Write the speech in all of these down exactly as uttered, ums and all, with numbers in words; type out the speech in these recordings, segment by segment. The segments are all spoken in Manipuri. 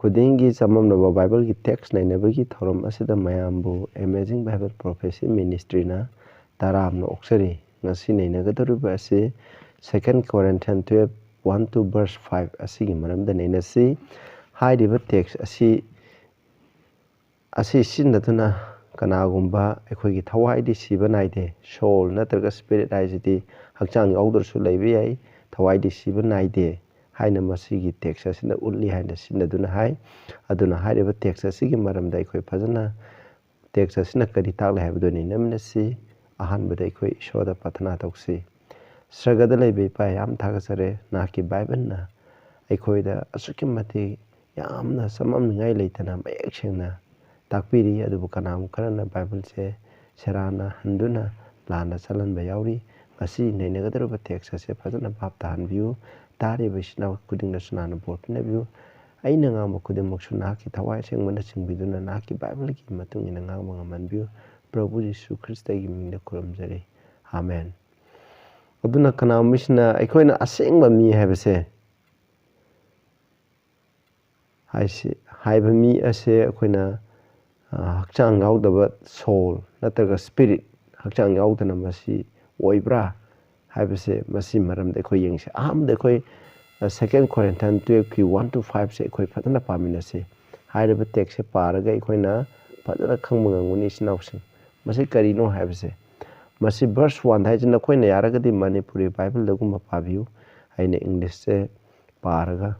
ꯈꯨꯗꯤꯡꯒꯤ ꯆꯃꯝꯅꯕ ꯕꯥꯏꯕꯜꯒꯤ ꯇꯦꯛꯁ ꯅꯩꯅꯕꯒꯤ ꯊꯧꯔꯝ ꯑꯁꯤꯗ ꯃꯌꯥꯝꯕꯨ Amazing Bible Prophecy Ministryꯅ ꯇꯔꯥꯝꯅ ꯑꯣꯛꯆꯔꯤ꯫ ꯉꯁꯤ ꯅꯩꯅꯒꯗꯧꯔꯤꯕ ꯑꯁꯤ Second Corinthians twelve, one to verse five ꯑꯁꯤꯒꯤ ꯃꯔꯝꯗ ꯅꯩꯅꯁꯤ꯫ ꯍꯥꯏꯔꯤꯕ ꯇꯦꯛꯁ ꯑꯁꯤ, ꯑꯁꯤ ꯁꯤꯖꯤꯟꯅꯗꯨꯅ ꯀꯅꯥꯒꯨꯝꯕ ꯑꯩꯈꯣꯏꯒꯤ ꯊꯋꯥꯏꯗꯤ ꯁꯤꯕ ꯅꯥꯏꯗꯦ, soul ꯅꯠꯇ꯭ꯔꯒ spirit ꯍꯥꯏꯁꯤꯗꯤ ꯍꯛꯆꯥꯡ ꯌꯥꯎꯗ꯭ꯔꯁꯨ ꯂꯩꯕ ꯌꯥꯏ, ꯊꯋꯥꯏꯗꯤ ꯁꯤꯕ ꯅꯥꯏꯗꯦ ꯍꯥꯏꯅ ꯃꯁꯤꯒꯤ ꯇꯦꯛꯁ ꯑꯁꯤꯅ ꯎꯠꯂꯤ ꯍꯥꯏꯅ ꯁꯤꯖꯤꯟꯅꯗꯨꯅ ꯍꯥꯏ꯫ ꯑꯗꯨꯅ ꯍꯥꯏꯔꯤꯕ ꯇꯦꯛꯁ ꯑꯁꯤꯒꯤ ꯃꯔꯝꯗ ꯑꯩꯈꯣꯏ ꯐꯖꯅ ꯇꯦꯛꯁ ꯑꯁꯤꯅ ꯀꯔꯤ ꯇꯥꯛꯂꯤ ꯍꯥꯏꯕꯗꯨ ꯅꯩꯅꯃꯤꯟꯅꯁꯤ꯫ ꯑꯍꯥꯟꯕꯗ ꯑꯩꯈꯣꯏ ꯏꯁꯣꯔꯗ ꯄ꯭ꯔꯥꯊꯅꯥ ꯇꯧꯁꯤ꯫ ꯁ꯭ꯔꯒꯗ ꯂꯩꯕ ꯏꯄꯥ, ꯌꯥꯝ ꯊꯥꯒꯠꯆꯔꯤ, ꯅꯍꯥꯛꯀꯤ ꯕꯥꯏꯕꯜꯅ ꯑꯩꯈꯣꯏꯗ ꯑꯁꯨꯛꯀꯤ ꯃꯇꯤꯛ ꯌꯥꯝꯅ ꯆꯃꯝꯅꯤꯡꯉꯥꯏ ꯂꯩꯇꯅ ꯃꯌꯦꯛ ꯁꯦꯡꯅ ꯇꯥꯛꯄꯤꯔꯤ꯫ ꯑꯗꯨꯕꯨ ꯀꯅꯥꯒꯨꯝꯕ ꯈꯔꯅ ꯕꯥꯏꯕꯜꯁꯦ ꯁꯦꯔꯥꯟꯅ ꯍꯟꯗꯨꯅ ꯂꯥꯟꯅ ꯆꯠꯍꯟꯕ ꯌꯥꯎꯔꯤ꯫ ꯉꯁꯤ ꯅꯩꯅꯒꯗꯧꯔꯤꯕ ꯇꯦꯛꯁ ꯑꯁꯦ ꯐꯖꯅ ꯚꯥꯞ ꯇꯥꯍꯟꯕꯤꯌꯨ꯫ ꯇꯥꯔꯤꯕ ꯏꯆꯤꯟ ꯏꯅꯥꯎ ꯈꯨꯗꯤꯡꯅꯁꯨ ꯅꯥꯟꯅ ꯕꯣꯔ ꯄꯤꯅꯕꯤꯌꯨ꯫ ꯑꯩꯅ ꯉꯥꯡꯕ ꯈꯨꯗꯤꯡꯃꯛꯁꯨ ꯅꯍꯥꯛꯀꯤ ꯊꯋꯥꯏ ꯑꯁꯦꯡꯕꯅ ꯆꯤꯡꯕꯤꯗꯨꯅ ꯅꯍꯥꯛꯀꯤ ꯕꯥꯏꯕꯜꯒꯤ ꯃꯇꯨꯡ ꯏꯟꯅ ꯉꯥꯡꯕ ꯉꯝꯍꯟꯕꯤꯌꯨ꯫ ꯄ꯭ꯔꯚꯨ ꯌꯤꯁꯨ ꯈ꯭ꯔꯤꯁꯇꯒꯤ ꯃꯤꯡꯗ ꯈꯨꯔꯨꯝꯖꯔꯤ꯫ ꯑꯃꯦꯟ꯫ ꯑꯗꯨꯅ ꯀꯅꯥꯒꯨꯝꯕꯁꯤꯅ ꯑꯩꯈꯣꯏꯅ ꯑꯁꯦꯡꯕ ꯃꯤ ꯍꯥꯏꯕꯁꯦ, ꯍꯥꯏꯁꯤ, ꯍꯥꯏꯕ ꯃꯤ ꯑꯁꯦ ꯑꯩꯈꯣꯏꯅ, ꯑ, ꯍꯛꯆꯥꯡ ꯌꯥꯎꯗꯕ, soul ꯅꯠꯇ꯭ꯔꯒ spirit, ꯍꯛꯆꯥꯡ ꯌꯥꯎꯗꯅ ꯃꯁꯤ ꯑꯣꯏꯕ꯭ꯔꯥ ꯍꯥꯏꯕꯁꯦ, ꯃꯁꯤ ꯃꯔꯝꯗ ꯑꯩꯈꯣꯏ ꯌꯦꯡꯁꯤ꯫ ꯑꯍꯥꯟꯕꯗ ꯑꯩꯈꯣꯏ, ꯑ, Second Corinthians twelveꯀꯤ one to fiveꯁꯦ ꯑꯩꯈꯣꯏ ꯐꯖꯅ ꯄꯥꯃꯤꯟꯅꯁꯤ꯫ ꯍꯥꯏꯔꯤꯕ ꯇꯦꯛꯁꯁꯦ ꯄꯥꯔꯒ ꯑꯩꯈꯣꯏꯅ ꯐꯖꯅ ꯈꯪꯕ ꯉꯝꯒꯅꯤ, ꯏꯆꯤꯟ ꯏꯅꯥꯎꯁꯤꯡ꯫ ꯃꯁꯤ ꯀꯔꯤꯅꯣ ꯍꯥꯏꯕꯁꯦ, ꯃꯁꯤ verse one ꯍꯥꯏꯁꯤ ꯅꯈꯣꯏꯅ ꯌꯥꯔꯒꯗꯤ ꯃꯅꯤꯄꯨꯔꯤ ꯕꯥꯏꯕꯜꯗꯒꯨꯝꯕ ꯄꯥꯕꯤꯌꯨ꯫ ꯑꯩꯅ ꯏꯪꯂꯤꯁꯁꯦ ꯄꯥꯔꯒ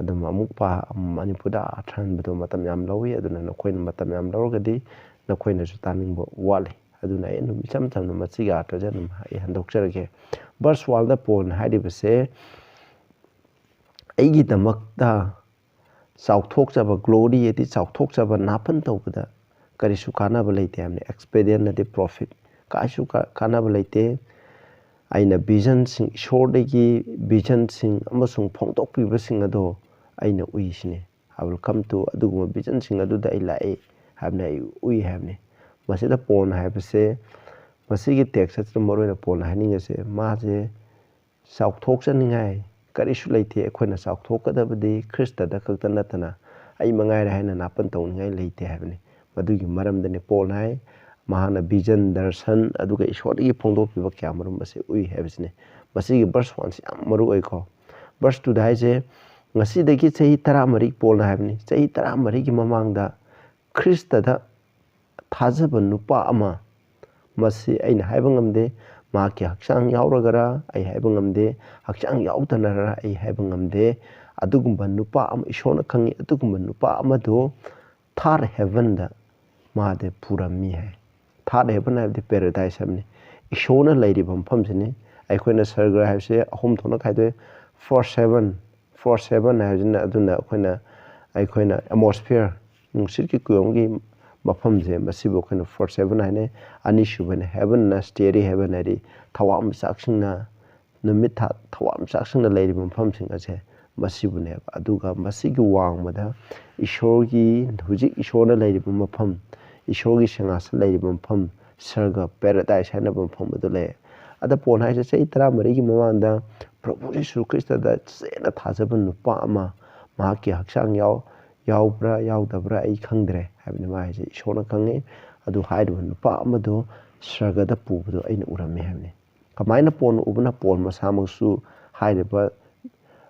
ꯑꯗꯨꯝ ꯑꯃꯨꯛ ꯄꯥ-, ꯃꯅꯤꯄꯨꯔꯗ ꯑꯥꯔꯊ ꯍꯟꯕꯗꯣ ꯃꯇꯝ ꯌꯥꯝ ꯂꯧꯋꯤ꯫ ꯑꯗꯨꯅ ꯅꯈꯣꯏꯅ ꯃꯇꯝ ꯌꯥꯝ ꯂꯧꯔꯒꯗꯤ ꯅꯈꯣꯏꯅꯁꯨ ꯇꯥꯅꯤꯡꯕ ꯋꯥꯠꯂꯤ꯫ ꯑꯗꯨꯅ ꯑꯩ ꯑꯗꯨꯝ ꯏꯆꯝ ꯆꯝꯅ ꯃꯁꯤꯒꯤ ꯑꯥꯔꯊꯁꯦ ꯑꯗꯨꯝ ꯑꯩ ꯍꯟꯗꯣꯛꯆꯔꯒꯦ꯫ Verse oneꯗ ꯄꯣꯜꯅ ꯍꯥꯏꯔꯤꯕꯁꯦ, "ꯑꯩꯒꯤꯗꯃꯛꯇ ꯆꯥꯎꯊꯣꯛꯆꯕ, glory ꯍꯥꯏꯗꯤ ꯆꯥꯎꯊꯣꯛꯆꯕ, ꯅꯥꯄꯟ ꯇꯧꯕꯗ ꯀꯔꯤꯁꯨ ꯀꯥꯟꯅꯕ ꯂꯩꯇꯦ" ꯍꯥꯏꯕꯅꯤ꯫ Experience ꯅꯠꯇꯦ profit, ꯀꯔꯤꯁꯨ ꯀꯥ-, ꯀꯥꯟꯅꯕ ꯂꯩꯇꯦ꯫ ꯑꯩꯅ ꯚꯤꯖꯟꯁꯤꯡ, ꯏꯁꯣꯔꯗꯒꯤ ꯚꯤꯖꯟꯁꯤꯡ ꯑꯃꯁꯨꯡ ꯐꯣꯡꯗꯣꯛꯄꯤꯕꯁꯤꯡ ꯑꯗꯣ ꯑꯩꯅ ꯎꯏꯁꯤꯅꯤ꯫ I will come to, ꯑꯗꯨꯒꯨꯝꯕ ꯚꯤꯖꯟꯁꯤꯡ ꯑꯗꯨꯗ ꯑꯩ ꯂꯥꯛꯏ ꯍꯥꯏꯕꯅꯤ, ꯑꯩ ꯎꯏ ꯍꯥꯏꯕꯅꯤ꯫ ꯃꯁꯤꯗ ꯄꯣꯜꯅ ꯍꯥꯏꯕꯁꯦ, ꯃꯁꯤꯒꯤ ꯇꯦꯛꯁ ꯑꯁꯤꯗ ꯃꯔꯨꯑꯣꯏꯅ ꯄꯣꯜꯅ ꯍꯥꯏꯅꯤꯡꯉꯤꯁꯦ, ꯃꯥꯁꯦ ꯆꯥꯎꯊꯣꯛꯆꯅꯤꯡꯉꯥꯏ ꯀꯔꯤꯁꯨ ꯂꯩꯇꯦ꯫ ꯑꯩꯈꯣꯏꯅ ꯆꯥꯎꯊꯣꯛꯀꯗꯕꯗꯤ ꯈ꯭ꯔꯤꯁꯇꯗ ꯈꯛꯇ ꯅꯠꯇꯅ ꯑꯩ ꯃꯉꯥꯏꯔꯦ ꯍꯥꯏꯅ ꯅꯥꯄꯟ ꯇꯧꯅꯤꯡꯉꯥꯏ ꯂꯩꯇꯦ ꯍꯥꯏꯕꯅꯤ꯫ ꯃꯗꯨꯒꯤ ꯃꯔꯝꯗꯅꯤ ꯄꯣꯜꯅ ꯍꯥꯏ, ꯃꯍꯥꯛꯅ ꯚꯤꯖꯟ, ꯗꯔꯁꯟ, ꯑꯗꯨꯒ ꯏꯁꯣꯔꯗꯒꯤ ꯐꯣꯡꯗꯣꯛꯄꯤꯕ ꯀꯌꯥ ꯃꯔꯨꯝ ꯑꯁꯤ ꯎꯏ ꯍꯥꯏꯕꯁꯤꯅꯤ꯫ ꯃꯁꯤꯒꯤ ꯚꯔꯁ ꯋꯥꯟꯁꯤ ꯌꯥꯝ ꯃꯔꯨ ꯑꯣꯏꯀꯣ꯫ ꯚꯔꯁ ꯇꯨꯗ ꯍꯥꯏꯁꯦ, ꯉꯁꯤꯗꯒꯤ ꯆꯍꯤ ꯇꯔꯥꯃꯔꯤ, ꯄꯣꯜꯅ ꯍꯥꯏꯕꯅꯤ, ꯆꯍꯤ ꯇꯔꯥꯃꯔꯤꯒꯤ ꯃꯃꯥꯡꯗ ꯈ꯭ꯔꯤꯁꯇꯗ ꯊꯥꯖꯕ ꯅꯨꯄꯥ ꯑꯃ, ꯃꯁꯤ ꯑꯩꯅ ꯍꯥꯏꯕ ꯉꯝꯗꯦ, ꯃꯍꯥꯛꯀꯤ ꯍꯛꯆꯥꯡ ꯌꯥꯎꯔꯒꯔꯥ ꯑꯩ ꯍꯥꯏꯕ ꯉꯝꯗꯦ, ꯍꯛꯆꯥꯡ ꯌꯥꯎꯗꯅꯔꯥ ꯑꯩ ꯍꯥꯏꯕ ꯉꯝꯗꯦ, ꯑꯗꯨꯒꯨꯝꯕ ꯅꯨꯄꯥ ꯑꯃ ꯏꯁꯣꯔꯅ ꯈꯪꯉꯤ, ꯑꯗꯨꯒꯨꯝꯕ ꯅꯨꯄꯥ ꯑꯃꯗꯣ ꯊꯥꯔ ꯍꯦꯚꯟꯗ ꯃꯥꯗꯤ ꯄꯨꯔꯝꯃꯤ ꯍꯥꯏ꯫ ꯊꯥꯔ ꯍꯦꯚꯟ ꯍꯥꯏꯕꯗꯤ ꯄꯦꯔꯥꯗꯥꯏꯁ ꯍꯥꯏꯕꯅꯤ꯫ ꯏꯁꯣꯔꯅ ꯂꯩꯔꯤꯕ ꯃꯐꯝꯁꯤꯅꯤ꯫ ꯑꯩꯈꯣꯏꯅ ꯁꯔꯒ ꯍꯥꯏꯕꯁꯦ ꯑꯍꯨꯝ ꯊꯣꯛꯅ ꯈꯥꯏꯗꯣꯛꯑꯦ꯫ ꯐꯥꯔꯁ ꯍꯦꯚꯟ, ꯐꯥꯔꯁ ꯍꯦꯚꯟ ꯍꯥꯏꯕꯁꯤꯅ ꯑꯗꯨꯅ ꯑꯩꯈꯣꯏꯅ, ꯑꯩꯈꯣꯏꯅ ꯑꯦꯠꯃꯣꯁꯐꯤꯌꯔ, ꯅꯨꯡꯁꯤꯠꯀꯤ ꯀꯨꯌꯣꯝꯒꯤ ꯃꯐꯝꯁꯦ, ꯃꯁꯤꯕꯨ ꯑꯩꯈꯣꯏꯅ ꯐꯥꯔꯁ ꯍꯦꯚꯟ ꯍꯥꯏꯅꯩ꯫ ꯑꯅꯤꯁꯨꯕꯅ ꯍꯦꯚꯟꯅ, ꯁ꯭ꯇꯦꯔꯤ ꯍꯦꯚꯟ ꯍꯥꯏꯗꯤ ꯊꯋꯥꯟꯃꯤꯆꯥꯛꯁꯤꯡꯅ, ꯅꯨꯃꯤꯠ ꯊꯥ ꯊꯋꯥꯟꯃꯤꯆꯥꯛꯁꯤꯡꯅ ꯂꯩꯔꯤꯕ ꯃꯐꯝꯁꯤꯡ ꯑꯁꯦ ꯃꯁꯤꯕꯨꯅꯦꯕ꯫ ꯑꯗꯨꯒ ꯃꯁꯤꯒꯤ ꯋꯥꯡꯃꯗ ꯏꯁꯣꯔꯒꯤ, ꯍꯧꯖꯤꯛ ꯏꯁꯣꯔꯅ ꯂꯩꯔꯤꯕ ꯃꯐꯝ, ꯏꯁꯣꯔꯒꯤ ꯁꯤꯡꯍꯥꯁꯟ ꯂꯩꯔꯤꯕ ꯃꯐꯝ, ꯁꯔꯒ, ꯄꯦꯔꯥꯗꯥꯏꯁ ꯍꯥꯏꯅꯕ ꯃꯐꯝ ꯑꯗꯨ ꯂꯩ꯫ ꯑꯗ ꯄꯣꯜ ꯍꯥꯏꯁꯦ ꯆꯍꯤ ꯇꯔꯥꯃꯔꯤꯒꯤ ꯃꯃꯥꯡꯗ ꯄ꯭ꯔꯚꯨ ꯖꯤꯁꯨ ꯈ꯭ꯔꯤꯁꯇꯗ ꯆꯦꯠꯅ ꯊꯥꯖꯕ ꯅꯨꯄꯥ ꯑꯃ, ꯃꯍꯥꯛꯀꯤ ꯍꯛꯆꯥꯡ ꯌꯥꯎ-, ꯌꯥꯎꯕ꯭ꯔꯥ ꯌꯥꯎꯗꯕ꯭ꯔꯥ ꯑꯩ ꯈꯪꯗ꯭ꯔꯦ ꯍꯥꯏꯕꯅꯤ ꯃꯥ ꯍꯥꯏꯁꯦ꯫ ꯏꯁꯣꯔꯅ ꯈꯪꯉꯤ꯫ ꯑꯗꯨ ꯍꯥꯏꯔꯤꯕ ꯅꯨꯄꯥ ꯑꯃꯗꯣ ꯁꯔꯒꯗ ꯄꯨꯕꯗꯣ ꯑꯩꯅ ꯎꯔꯝꯃꯤ ꯍꯥꯏꯕꯅꯤ꯫ ꯀꯃꯥꯏꯅ ꯄꯣꯜꯅ ꯎꯕꯅ? ꯄꯣꯜ ꯃꯁꯥꯃꯛꯁꯨ ꯍꯥꯏꯔꯤꯕ,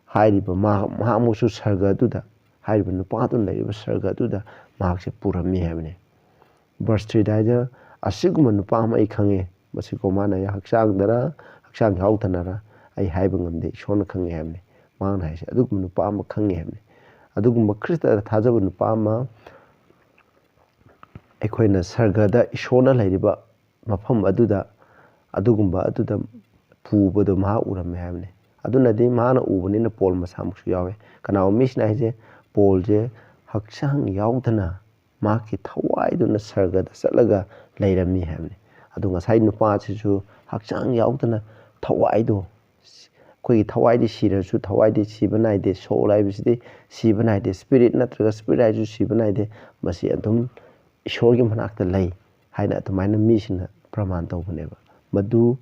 ꯍꯥꯏꯔꯤꯕ ꯃꯍꯥꯛ, ꯃꯍꯥꯛꯃꯛꯁꯨ ꯁꯔꯒ ꯑꯗꯨꯗ, ꯍꯥꯏꯔꯤꯕ ꯅꯨꯄꯥ ꯑꯗꯨꯅ ꯂꯩꯔꯤꯕ ꯁꯔꯒ ꯑꯗꯨꯗ ꯃꯍꯥꯛꯁꯦ ꯄꯨꯔꯝꯃꯤ ꯍꯥꯏꯕꯅꯤ꯫ ꯚꯔꯁ ꯊ꯭ꯔꯤꯗ ꯍꯥꯏꯗ, "ꯑꯁꯤꯒꯨꯝꯕ ꯅꯨꯄꯥ ꯑꯃ ꯑꯩ ꯈꯪꯉꯦ, ꯃꯁꯤꯀꯣ ꯃꯥꯅ ꯍꯛꯆꯥꯡꯗꯔ ꯍꯛꯆꯥꯡ ꯌꯥꯎꯗꯅꯔ ꯑꯩ ꯍꯥꯏꯕ ꯉꯝꯗꯦ, ꯏꯁꯣꯔꯅ ꯈꯪꯉꯦ" ꯍꯥꯏꯕꯅꯤ꯫ ꯃꯍꯥꯛꯅ ꯍꯥꯏꯁꯦ ꯑꯗꯨꯒꯨꯝꯕ ꯅꯨꯄꯥ ꯑꯃ ꯈꯪꯉꯦ ꯍꯥꯏꯕꯅꯤ꯫ ꯑꯗꯨꯒꯨꯝꯕ ꯈ꯭ꯔꯤꯁꯇꯗ ꯊꯥꯖꯕ ꯅꯨꯄꯥ ꯑꯃ ꯑꯩꯈꯣꯏꯅ ꯁꯔꯒꯗ ꯏꯁꯣꯔꯅ ꯂꯩꯔꯤꯕ ꯃꯐꯝ ꯑꯗꯨꯗ, ꯑꯗꯨꯒꯨꯝꯕ ꯑꯗꯨꯗ ꯄꯨꯕꯗꯣ ꯃꯍꯥꯛ ꯎꯔꯝꯃꯦ ꯍꯥꯏꯕꯅꯤ꯫ ꯑꯗꯨꯅꯗꯤ ꯃꯍꯥꯛꯅ ꯎꯕꯅꯤꯅ ꯄꯣꯜ ꯃꯁꯥꯃꯛꯁꯨ ꯌꯥꯎꯋꯦ꯫ ꯀꯅꯥꯒꯨꯝꯕ ꯃꯤꯁꯤꯅ ꯍꯥꯏꯁꯦ ꯄꯣꯜꯁꯦ ꯍꯛꯆꯥꯡ ꯌꯥꯎꯗꯅ ꯃꯍꯥꯛꯀꯤ ꯊꯋꯥꯏꯗꯨꯅ ꯁꯔꯒꯗ ꯆꯠꯂꯒ ꯂꯩꯔꯝꯃꯤ ꯍꯥꯏꯕꯅꯤ꯫ ꯑꯗꯨ ꯉꯁꯥꯏ ꯅꯨꯄꯥꯁꯤꯁꯨ ꯍꯛꯆꯥꯡ ꯌꯥꯎꯗꯅ ꯊꯋꯥꯏꯗꯣ, ꯑꯩꯈꯣꯏꯒꯤ ꯊꯋꯥꯏꯗꯤ ꯁꯤꯔꯁꯨ, ꯊꯋꯥꯏꯗꯤ ꯁꯤꯕ ꯅꯥꯏꯗꯦ, ꯁꯣꯜ ꯍꯥꯏꯕꯁꯤꯗꯤ ꯁꯤꯕ ꯅꯥꯏꯗꯦ, ꯁ꯭ꯄꯤꯔꯤꯠ ꯅꯠꯇ꯭ꯔꯒ ꯁ꯭ꯄꯤꯔꯤꯠ ꯍꯥꯏꯁꯨ ꯁꯤꯕ ꯅꯥꯏꯗꯦ, ꯃꯁꯤ ꯑꯗꯨꯝ ꯏꯁꯣꯔꯒꯤ ꯃꯅꯥꯛꯇ ꯂꯩ ꯍꯥꯏꯅ ꯑꯗꯨꯃꯥꯏꯅ ꯃꯤꯁꯤꯡꯅ ꯄ꯭ꯔꯃꯥꯟ ꯇꯧꯕꯅꯦꯕ꯫ ꯃꯗꯨ,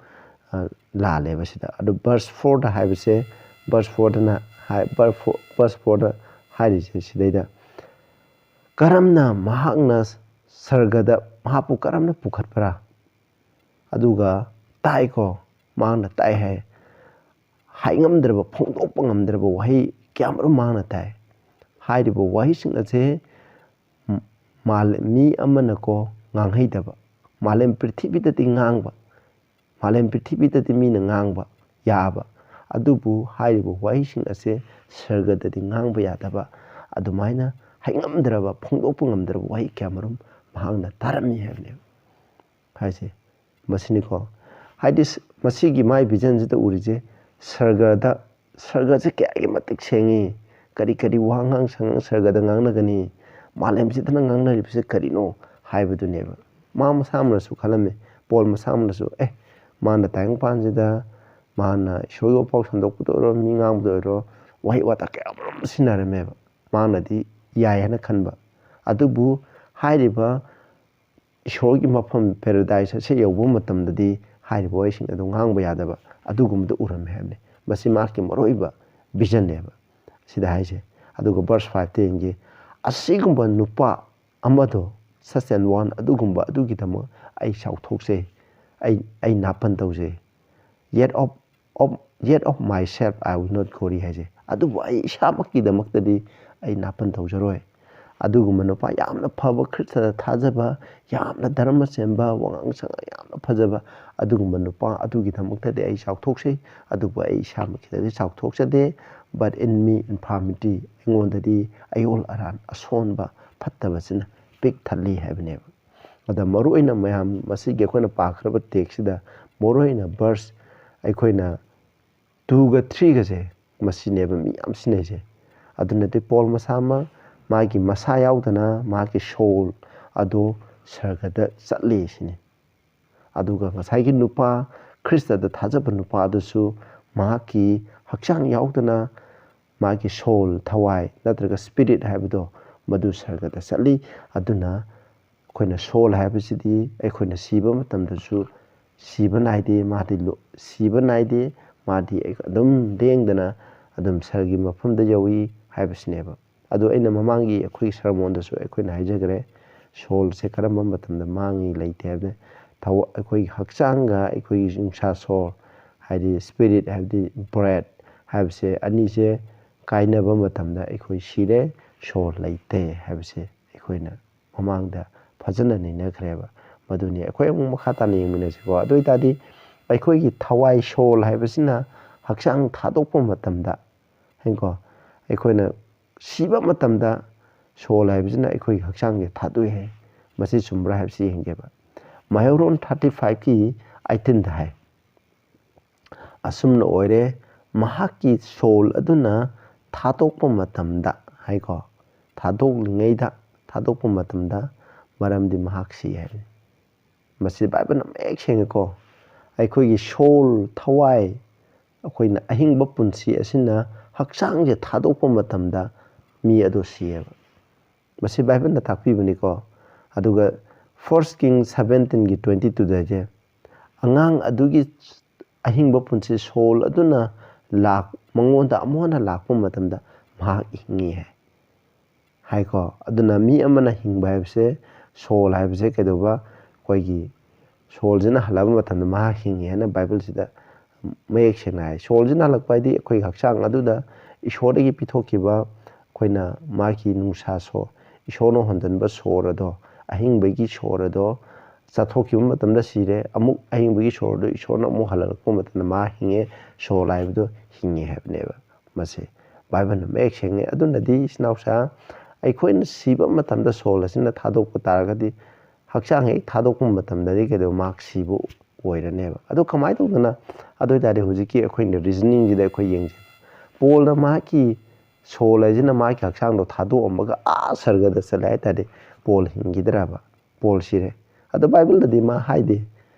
ꯑ, ꯂꯥꯜꯂꯦꯕ ꯁꯤꯗ꯫ ꯑꯗꯨ ꯚꯔꯁ ꯐꯣꯔꯗ ꯍꯥꯏꯕꯁꯦ, ꯚꯔꯁ ꯐꯣꯔꯗꯅ ꯍꯥꯏ-, ꯚꯔꯁ ꯐꯣ-, ꯚꯔꯁ ꯐꯣꯔꯗ ꯍꯥꯏꯔꯤꯁꯦ ꯁꯤꯗꯩꯗ, ꯀꯔꯝꯅ ꯃꯍꯥꯛꯅ ꯁꯔꯒꯗ ꯃꯍꯥꯛꯄꯨ ꯀꯔꯝꯅ ꯄꯨꯈꯠꯄ꯭ꯔꯥ? ꯑꯗꯨꯒ ꯇꯥꯏꯀꯣ, ꯃꯍꯥꯛꯅ ꯇꯥꯏ ꯍꯥꯏ꯫ ꯍꯥꯏꯉꯝꯗ꯭ꯔꯕ, ꯐꯣꯡꯗꯣꯛꯄ ꯉꯝꯗ꯭ꯔꯕ ꯋꯥꯍꯩ ꯀꯌꯥꯃꯔꯨꯝ ꯃꯍꯥꯛꯅ ꯇꯥꯏ꯫ ꯍꯥꯏꯔꯤꯕ ꯋꯥꯍꯩꯁꯤꯡ ꯑꯁꯦ ꯃꯥꯂꯦꯝ, ꯃꯤ ꯑꯃꯅꯀꯣ ꯉꯥꯡꯍꯩꯗꯕ, ꯃꯥꯂꯦꯝ ꯄ꯭ꯔꯤꯊꯤꯕꯤꯗꯗꯤ ꯉꯥꯡꯕ, ꯃꯥꯂꯦꯝ ꯄ꯭ꯔꯤꯊꯤꯕꯤꯗꯗꯤ ꯃꯤꯅ ꯉꯥꯡꯕ ꯌꯥꯕ, ꯑꯗꯨꯕꯨ ꯍꯥꯏꯔꯤꯕ ꯋꯥꯍꯩꯁꯤꯡ ꯑꯁꯦ ꯁꯔꯒꯗꯗꯤ ꯉꯥꯡꯕ ꯌꯥꯗꯕ, ꯑꯗꯨꯃꯥꯏꯅ ꯍꯩꯉꯝꯗ꯭ꯔꯕ, ꯐꯣꯡꯗꯣꯛꯄ ꯉꯝꯗ꯭ꯔꯕ ꯋꯥꯍꯩ ꯀꯌꯥꯃꯔꯨꯝ ꯃꯍꯥꯛꯅ ꯇꯥꯔꯝꯃꯤ ꯍꯥꯏꯕꯅꯦꯕ꯫ ꯍꯥꯏꯁꯦ ꯃꯁꯤꯅꯤꯀꯣ꯫ ꯍꯥꯏꯗꯤ ꯃꯁꯤꯒꯤ ꯃꯥꯏ ꯚꯤꯖꯟꯁꯤꯗ ꯎꯔꯤꯁꯦ, ꯁꯔꯒꯗ, ꯁꯔꯒꯁꯦ ꯀꯌꯥꯒꯤ ꯃꯇꯤꯛ ꯁꯦꯡꯉꯤ, ꯀꯔꯤ ꯀꯔꯤ ꯋꯥꯉꯥꯡ ꯁꯉꯥꯡ ꯁꯔꯒꯗ ꯉꯥꯡꯅꯒꯅꯤ, ꯃꯥꯂꯦꯝꯁꯤꯗꯅ ꯉꯥꯡꯅꯔꯤꯕꯁꯦ ꯀꯔꯤꯅꯣ ꯍꯥꯏꯕꯗꯨꯅꯦꯕ꯫ ꯃꯥ ꯃꯁꯥ ꯑꯃꯅꯁꯨ ꯈꯜꯂꯝꯃꯦ, ꯄꯣꯜ ꯃꯁꯥ ꯑꯃꯅꯁꯨ, ꯑꯦ, ꯃꯥꯅ ꯇꯥꯏꯕꯪꯄꯥꯟꯁꯤꯗ ꯃꯥꯅ ꯏꯁꯣꯔꯒꯤ ꯋꯥꯄꯥꯎ ꯁꯟꯗꯣꯛꯄꯗ ꯑꯣꯏꯔꯣ, ꯃꯤ ꯉꯥꯡꯕꯗ ꯑꯣꯏꯔꯣ, ꯋꯥꯍꯩ ꯋꯥꯇꯥ ꯀꯌꯥ ꯑꯃꯔꯣꯝ ꯁꯤꯖꯤꯟꯅꯔꯝꯃꯦꯕ꯫ ꯃꯥꯅꯗꯤ ꯌꯥꯏ ꯍꯥꯏꯅ ꯈꯟꯕ꯫ ꯑꯗꯨꯕꯨ ꯍꯥꯏꯔꯤꯕ ꯏꯁꯣꯔꯒꯤ ꯃꯐꯝ ꯄꯦꯔꯥꯗꯥꯏꯁ ꯑꯁꯤ ꯌꯧꯕ ꯃꯇꯝꯗꯗꯤ ꯍꯥꯏꯔꯤꯕ ꯋꯥꯍꯩꯁꯤꯡ ꯑꯗꯨ ꯉꯥꯡꯕ ꯌꯥꯗꯕ ꯑꯗꯨꯒꯨꯝꯕꯗꯨ ꯎꯔꯝꯃꯦ ꯍꯥꯏꯕꯅꯤ꯫ ꯃꯁꯤ ꯃꯍꯥꯛꯀꯤ ꯃꯔꯨꯑꯣꯏꯕ ꯚꯤꯖꯟꯅꯦꯕ ꯁꯤꯗ ꯍꯥꯏꯁꯦ꯫ ꯑꯗꯨꯒ ꯕꯔꯁ ꯐꯥꯏꯚꯇ ꯌꯦꯡꯒꯦ, "ꯑꯁꯤꯒꯨꯝꯕ ꯅꯨꯄꯥ ꯑꯃꯗꯣ, such an one, ꯑꯗꯨꯒꯨꯝꯕ ꯑꯗꯨꯒꯤꯗꯃꯛ ꯑꯩ ꯆꯥꯎꯊꯣꯛꯆꯩ, ꯑꯩ, ꯑꯩ ꯅꯥꯄꯟ ꯇꯧꯖꯩ꯫ Yet of, of, yet of myself I will not glory" ꯍꯥꯏꯁꯦ꯫ "ꯑꯗꯨꯕꯨ ꯑꯩ ꯏꯁꯥꯃꯛꯀꯤꯗꯃꯛꯇꯗꯤ ꯑꯩ ꯅꯥꯄꯟ ꯇꯧꯖꯔꯣꯏ"꯫ ꯑꯗꯨꯒꯨꯝꯕ ꯅꯨꯄꯥ ꯌꯥꯝꯅ ꯐꯕ, ꯈ꯭ꯔꯤꯁꯇꯗ ꯊꯥꯖꯕ, ꯌꯥꯝꯅ ꯙꯔꯃ ꯆꯦꯟꯕ, ꯋꯥꯉꯥꯡ ꯁꯉꯥꯡ ꯌꯥꯝꯅ ꯐꯖꯕ ꯑꯗꯨꯒꯨꯝꯕ ꯅꯨꯄꯥ ꯑꯗꯨꯒꯤꯗꯃꯛꯇꯗꯤ ꯑꯩ ꯆꯥꯎꯊꯣꯛꯆꯩ, ꯑꯗꯨꯕꯨ ꯑꯩ ꯏꯁꯥꯃꯛꯀꯤꯗꯗꯤ ꯆꯥꯎꯊꯣꯛꯆꯗꯦ꯫ "But in me infirmity", ꯑꯩꯉꯣꯟꯗꯗꯤ ꯑꯌꯣꯜ ꯑꯔꯥꯟ, ꯑꯁꯣꯟꯕ, ꯐꯠꯇꯕꯁꯤꯅ ꯄꯤꯛ ꯊꯜꯂꯤ ꯍꯥꯏꯕꯅꯦꯕ꯫ ꯑꯗ ꯃꯔꯨꯑꯣꯏꯅ ꯃꯌꯥꯝ ꯃꯁꯤꯒꯤ ꯑꯩꯈꯣꯏꯅ ꯄꯥꯈ꯭ꯔꯕ ꯇꯦꯛꯁꯁꯤꯗ ꯃꯔꯨꯑꯣꯏꯅ ꯕꯔꯁ ꯑꯩꯈꯣꯏꯅ ꯇꯨꯒ ꯊ꯭ꯔꯤꯒꯁꯦ ꯃꯁꯤꯅꯦꯕ ꯃꯤ ꯌꯥꯝ ꯁꯤꯟꯅꯩꯁꯦ꯫ ꯑꯗꯨꯅꯗꯤ ꯄꯣꯜ ꯃꯁꯥꯃꯛ ꯃꯥꯒꯤ ꯃꯁꯥ ꯌꯥꯎꯗꯅ ꯃꯥꯒꯤ ꯁꯣꯜ ꯑꯗꯣ ꯁꯔꯒꯗ ꯆꯠꯂꯤ ꯁꯤꯅꯤ꯫ ꯑꯗꯨꯒ ꯉꯁꯥꯏꯒꯤ ꯅꯨꯄꯥ, ꯈ꯭ꯔꯤꯁꯇꯗ ꯊꯥꯖꯕ ꯅꯨꯄꯥ ꯑꯗꯨꯁꯨ ꯃꯍꯥꯛꯀꯤ ꯍꯛꯆꯥꯡ ꯌꯥꯎꯗꯅ ꯃꯥꯒꯤ ꯁꯣꯜ, ꯊꯋꯥꯏ ꯅꯠꯇ꯭ꯔꯒ ꯁ꯭ꯄꯤꯔꯤꯠ ꯍꯥꯏꯕꯗꯣ ꯃꯗꯨ ꯁꯔꯒꯗ ꯆꯠꯂꯤ꯫ ꯑꯗꯨꯅ ꯑꯩꯈꯣꯏꯅ ꯁꯣꯜ ꯍꯥꯏꯕꯁꯤꯗꯤ ꯑꯩꯈꯣꯏꯅ ꯁꯤꯕ ꯃꯇꯝꯗꯁꯨ ꯁꯤꯕ ꯅꯥꯏꯗꯦ, ꯃꯥꯗꯤ ꯂꯣ-, ꯁꯤꯕ ꯅꯥꯏꯗꯦ, ꯃꯥꯗꯤ ꯑꯗꯨꯝ ꯂꯦꯡꯗꯅ ꯑꯗꯨꯝ ꯁꯔꯒꯤ ꯃꯐꯝꯗ ꯌꯧꯏ ꯍꯥꯏꯕꯁꯤꯅꯦꯕ꯫ ꯑꯗꯣ ꯑꯩꯅ ꯃꯃꯥꯡꯒꯤ ꯑꯩꯈꯣꯏꯒꯤ ꯁꯔꯃꯣꯟꯗꯁꯨ ꯑꯩꯈꯣꯏꯅ ꯍꯥꯏꯖꯈ꯭ꯔꯦ, ꯁꯣꯜꯁꯦ ꯀꯔꯝꯕ ꯃꯇꯝꯗ ꯃꯥꯡꯉꯤ ꯂꯩꯇꯦ ꯍꯥꯏꯕꯗ, ꯊꯋꯥ-, ꯑꯩꯈꯣꯏꯒꯤ ꯍꯛꯆꯥꯡꯒ ꯑꯩꯈꯣꯏꯒꯤ ꯅꯨꯡꯁꯥ ꯁꯣꯔ, ꯍꯥꯏꯗꯤ ꯁ꯭ꯄꯤꯔꯤꯠ ꯍꯥꯏꯕꯗꯤ ꯕ꯭ꯔꯦꯠ ꯍꯥꯏꯕꯁꯦ, ꯑꯅꯤꯁꯦ ꯀꯥꯏꯅꯕ ꯃꯇꯝꯗ ꯑꯩꯈꯣꯏ ꯁꯤꯔꯦ, ꯁꯣꯔ ꯂꯩꯇꯦ ꯍꯥꯏꯕꯁꯦ ꯑꯩꯈꯣꯏꯅ ꯃꯃꯥꯡꯗ ꯐꯖꯅ ꯅꯩꯅꯈ꯭ꯔꯦꯕ꯫ ꯃꯗꯨꯅꯤ ꯑꯩꯈꯣꯏ ꯑꯃꯨꯛ ꯃꯈꯥ ꯇꯥꯅ ꯌꯦꯡꯃꯤꯟꯅꯁꯤꯀꯣ꯫ ꯑꯗꯨ ꯑꯣꯏ ꯇꯥꯔꯗꯤ ꯑꯩꯈꯣꯏꯒꯤ ꯊꯋꯥꯏ, ꯁꯣꯜ ꯍꯥꯏꯕꯁꯤꯅ ꯍꯛꯆꯥꯡ ꯊꯥꯗꯣꯛꯄ ꯃꯇꯝꯗ, ꯍꯥꯏꯀꯣ, ꯑꯩꯈꯣꯏꯅ ꯁꯤꯕ ꯃꯇꯝꯗ ꯁꯣꯜ ꯍꯥꯏꯕꯁꯤꯅ ꯑꯩꯈꯣꯏꯒꯤ ꯍꯛꯆꯥꯡꯁꯦ ꯊꯥꯗꯣꯛꯑꯦ ꯍꯥꯏ꯫ ꯃꯁꯤ ꯆꯨꯝꯕ꯭ꯔꯥ ꯍꯥꯏꯕꯁꯤ ꯌꯦꯡꯒꯦꯕ꯫ ꯃꯍꯩꯔꯣꯟ ꯊꯥꯔꯇꯤ ꯐꯥꯏꯚꯀꯤ ꯑꯥꯏꯇꯤꯟꯗ ꯍꯥꯏ, "ꯑꯁꯨꯝꯅ ꯑꯣꯏꯔꯦ, ꯃꯍꯥꯛꯀꯤ ꯁꯣꯜ ꯑꯗꯨꯅ ꯊꯥꯗꯣꯛꯄ ꯃꯇꯝꯗ", ꯍꯥꯏꯀꯣ, "ꯊꯥꯗꯣꯛꯂꯤꯉꯩꯗ, ꯊꯥꯗꯣꯛꯄ ꯃꯇꯝꯗ, ꯃꯔꯝꯗꯤ ꯃꯍꯥꯛ ꯁꯤ" ꯍꯥꯏꯕꯅꯤ꯫ ꯃꯁꯤ ꯕꯥꯏꯕꯜꯅ ꯃꯌꯦꯛ ꯁꯦꯡꯉꯦꯀꯣ꯫ ꯑꯩꯈꯣꯏꯒꯤ ꯁꯣꯜ, ꯊꯋꯥꯏ, ꯑꯩꯈꯣꯏꯅ ꯑꯍꯤꯡꯕ ꯄꯨꯟꯁꯤ ꯑꯁꯤꯅ ꯍꯛꯆꯥꯡꯁꯦ ꯊꯥꯗꯣꯛꯄ ꯃꯇꯝꯗ ꯃꯤ ꯑꯗꯨ ꯁꯤꯌꯦꯕ꯫ ꯃꯁꯤ ꯕꯥꯏꯕꯜꯅ ꯇꯥꯛꯄꯤꯕꯅꯤꯀꯣ꯫ ꯑꯗꯨꯒ ꯐꯥꯔꯁ ꯀꯤꯡ ꯁꯕꯦꯟꯇꯤꯟꯒꯤ ꯇ꯭ꯋꯦꯟꯇꯤ ꯇꯨꯗ ꯍꯥꯏꯁꯦ, "ꯑꯉꯥꯡ ꯑꯗꯨꯒꯤ ꯑꯍꯤꯡꯕ ꯄꯨꯟꯁꯤ ꯁꯣꯜ ꯑꯗꯨꯅ ꯂꯥꯛ-, ꯃꯉꯣꯟꯗ ꯑꯃꯨꯛ ꯍꯟꯅ ꯂꯥꯛꯄ ꯃꯇꯝꯗ ꯃꯍꯥꯛ ꯍꯤꯡꯉꯤ" ꯍꯥꯏ꯫ ꯍꯥꯏꯀꯣ꯫ ꯑꯗꯨꯅ ꯃꯤ ꯑꯃꯅ ꯍꯤꯡꯕ ꯍꯥꯏꯕꯁꯦ, ꯁꯣꯜ ꯍꯥꯏꯕꯁꯦ ꯀꯩꯗꯧꯕ, ꯑꯩꯈꯣꯏꯒꯤ ꯁꯣꯜꯁꯤꯅ ꯍꯜꯂꯛꯄ ꯃꯇꯝꯗ ꯃꯍꯥꯛ ꯍꯤꯡꯉꯤ ꯍꯥꯏꯅ ꯕꯥꯏꯕꯜꯁꯤꯗ ꯃꯌꯦꯛ ꯁꯦꯡꯅ ꯍꯥꯏ꯫ ꯁꯣꯜꯁꯤꯅ ꯍꯜꯂꯛꯄ ꯍꯥꯏꯗꯤ ꯑꯩꯈꯣꯏꯒꯤ ꯍꯛꯆꯥꯡ ꯑꯗꯨꯗ ꯏꯁꯣꯔꯗꯒꯤ ꯄꯤꯊꯣꯛꯈꯤꯕ, ꯑꯩꯈꯣꯏꯅ ꯃꯥꯒꯤ ꯅꯨꯡꯁꯥ ꯁꯣ-, ꯏꯁꯣꯔꯅ ꯍꯣꯟꯖꯟꯕ ꯁꯣꯔ ꯑꯗꯣ, ꯑꯍꯤꯡꯕꯒꯤ ꯁꯣꯔ ꯑꯗꯣ ꯆꯠꯊꯣꯛꯈꯤꯕ ꯃꯇꯝꯗ ꯁꯤꯔꯦ, ꯑꯃꯨꯛ ꯑꯍꯤꯡꯕꯒꯤ ꯁꯣꯔ ꯑꯗꯣ ꯏꯁꯣꯔꯅ ꯑꯃꯨꯛ ꯍꯜꯍꯜꯂꯛꯄ ꯃꯇꯝꯗ ꯃꯥ ꯍꯤꯡꯉꯦ, ꯁꯣꯜ ꯍꯥꯏꯕꯗꯣ ꯍꯤꯡꯉꯦ ꯍꯥꯏꯕꯅꯦꯕ꯫ ꯃꯁꯤ ꯕꯥꯏꯕꯜꯅ ꯃꯌꯦꯛ ꯁꯦꯡꯉꯦ꯫ ꯑꯗꯨꯅꯗꯤ, ꯏꯆꯤꯟ ꯏꯅꯥꯎꯁꯥ, ꯑꯩꯈꯣꯏꯅ ꯁꯤꯕ ꯃꯇꯝꯗ ꯁꯣꯜ ꯑꯁꯤꯅ ꯊꯥꯗꯣꯛꯄ ꯇꯥꯔꯒꯗꯤ, ꯍꯛꯆꯥꯡ ꯍꯦꯛ ꯊꯥꯗꯣꯛꯄ ꯃꯇꯝꯗꯗꯤ ꯀꯩꯗꯧ, ꯃꯍꯥꯛ ꯁꯤꯕ ꯑꯣꯏꯔꯅꯦꯕ꯫ ꯑꯗꯨ ꯀꯃꯥꯏꯅ ꯇꯧꯗꯅ? ꯑꯗꯨ ꯑꯣꯏ ꯇꯥꯔꯗꯤ ꯍꯧꯖꯤꯛꯀꯤ ꯑꯩꯈꯣꯏꯅ ꯔꯤꯖꯅꯤꯡꯁꯤꯗ ꯑꯩꯈꯣꯏ ꯌꯦꯡꯁꯦ꯫ ꯄꯣꯜꯅ ꯃꯍꯥꯛꯀꯤ ꯁꯣꯜ ꯍꯥꯏꯁꯤꯅ ꯃꯍꯥꯛꯀꯤ ꯍꯛꯆꯥꯡꯗꯣ ꯊꯥꯗꯣꯛꯑꯝꯃꯒ ꯑꯥ ꯁꯔꯒꯗ ꯆꯠꯂꯦ ꯍꯥꯏ ꯇꯥꯔꯗꯤ, ꯄꯣꯜ ꯍꯤꯡꯈꯤꯗ꯭ꯔꯕ? ꯄꯣꯜ ꯁꯤꯔꯦ꯫ ꯑꯗꯣ ꯕꯥꯏꯕꯜꯗꯗꯤ ꯃꯥ ꯍꯥꯏꯗꯦ,